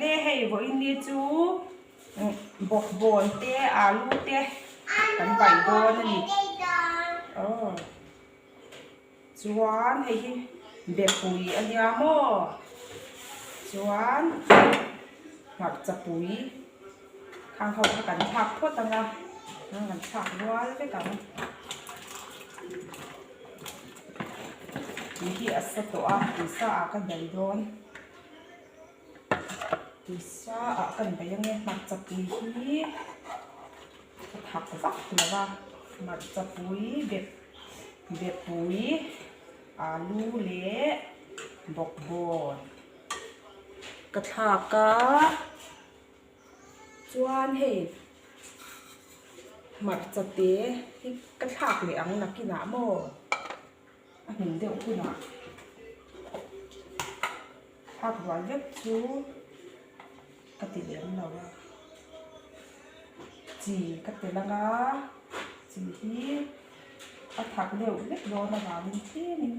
Le hei vawiin ni chu bawkbawn te alu te kan bai dawn a ni aw chuan hei hi bepui a nia maw chuan hmarcha pui khang ho kha kan thlak phawt ang a kan thlak rual vek ang. Tui hi a sa tawh a tui sa ah ka daih dawn tui sa ah ka daih ange hmarcha pui hi ka thak vak lo va hmarcha pui bep bepui alu leh bawkbawn ka thlak a. Chuan hei hmarcha te hi ka thlak leh ang nakinah maw a hmin deuh hunah thlak rual vek chu ka ti lem lo a chi ka tel ang a chi hi a thak deuh vek dawn avangin tlemin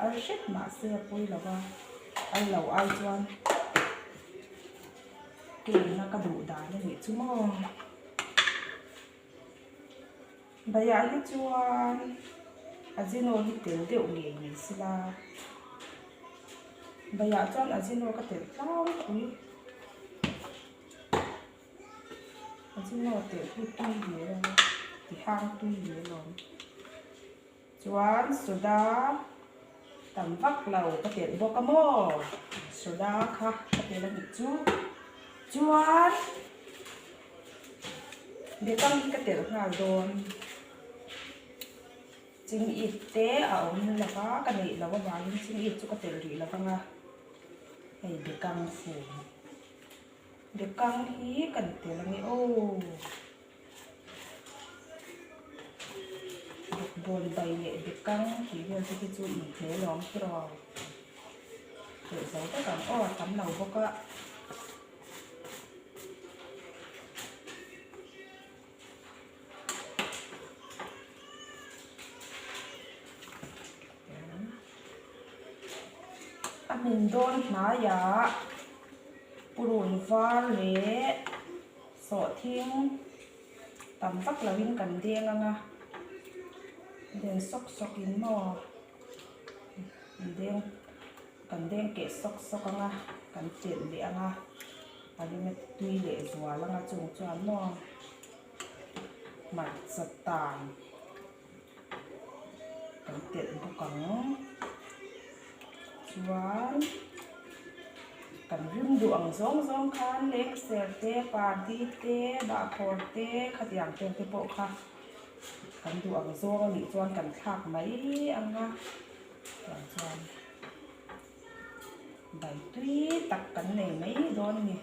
Al hrep mahse a pawi lo va, al lo ai chuan keina ka duh dan a nih chu maw. Baiah hi chuan Ajino hi tel deuh ngei ni sela, baiah chuan Ajino ka telh tlangpui. Ajino telh hi tui ve a, ti hang tui ve alawm. Chuan soda tam vak lo ka telh bawk a maw soda kha ka telh a nih chu chuan bekang hi ka telh nghal dawn ching it te a awm lo va ka neih loh avangin ching it chu ka telh rih lo vang a hei bekang fum bekang hi kan telh ange aw. Bawkbawn bai leh bekang tih vel te hi chu inhne lawm tiraw telh zo vek ang aw a tam lo bawk a. A hmin dawn hnaiah purun var leh. Sawhthing tam vak loin kan deng ang a, den sawk sawk in maw deng kan deng keh sawk sawk ang a, kan telh leh ang a, a rim a tui leh zual ang a chung chuan maw hmarcha tan kan telh bawk ang chuan kan rim duh ang zawng zawng khan lengser te pardi te bahkhawr te khatiang vel te pawh kha kan duh ang zawng a nih chuan kan thlak mai ang a tiang chuan bai tui tak kan nei mai dawn a ni.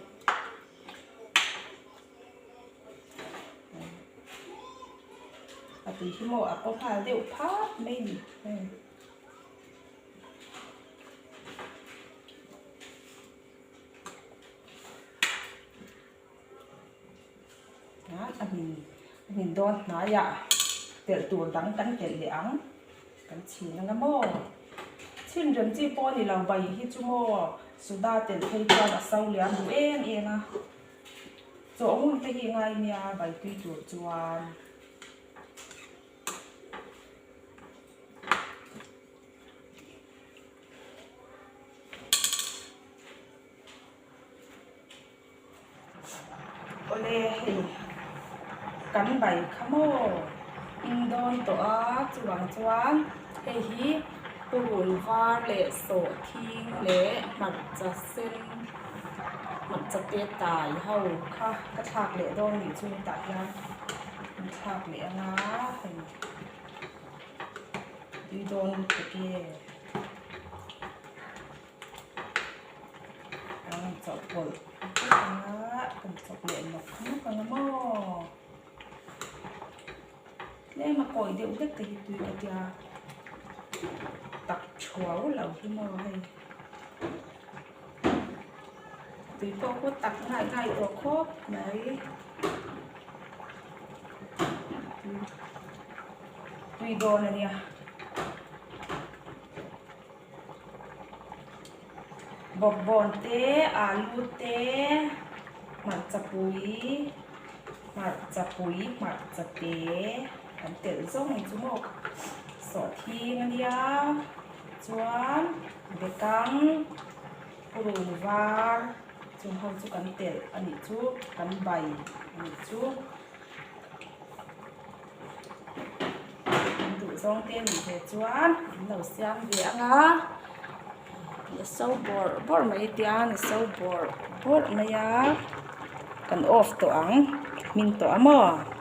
A tui hi maw a paw nghal deuh phak mai a ni hei. A hmin a hmin dawn hnaiah telh tur dang kan telh leh ang kan chhin anga maw chhin rem chi pawh a ni lo bai hi chu maw soda telh phei chuan a so liam duh em em a. Chaw ngun te hi ngai nia bai tui tur chuan. Awle hei kan bai kha maw in dawn tawh a chuvang chuan hei hi purun var leh sawhthing leh hmarcha sen hmarcha te tai ho kha ka thlak leh dawn nih chu tah hian an thlak leh anga hei tui dawn lutuk e. An chawhpawlh vek anga kan chawp leh nawk nawk ang a maw tlem a kawi deuh hlek te hi tui ka tia tak thuau lo hi maw hei tui pawh khaw tak ngai ngai tawh khawp mai tui dawn a nia. Bawkbawn te, alu te, hmarcha pui, hmarcha pui, hmarcha te kan telh zawng chu maw sawhthing a nia chuan bekang purun var chung ho chu kan telh a nih chu kan bai a nih chu. An duh zawng te nih ve chuan an lo siam ve ang a a so bawrh bawrh mai tiang a so bawrh bawrh mai a kan off tawh ang hmin tawh a maw.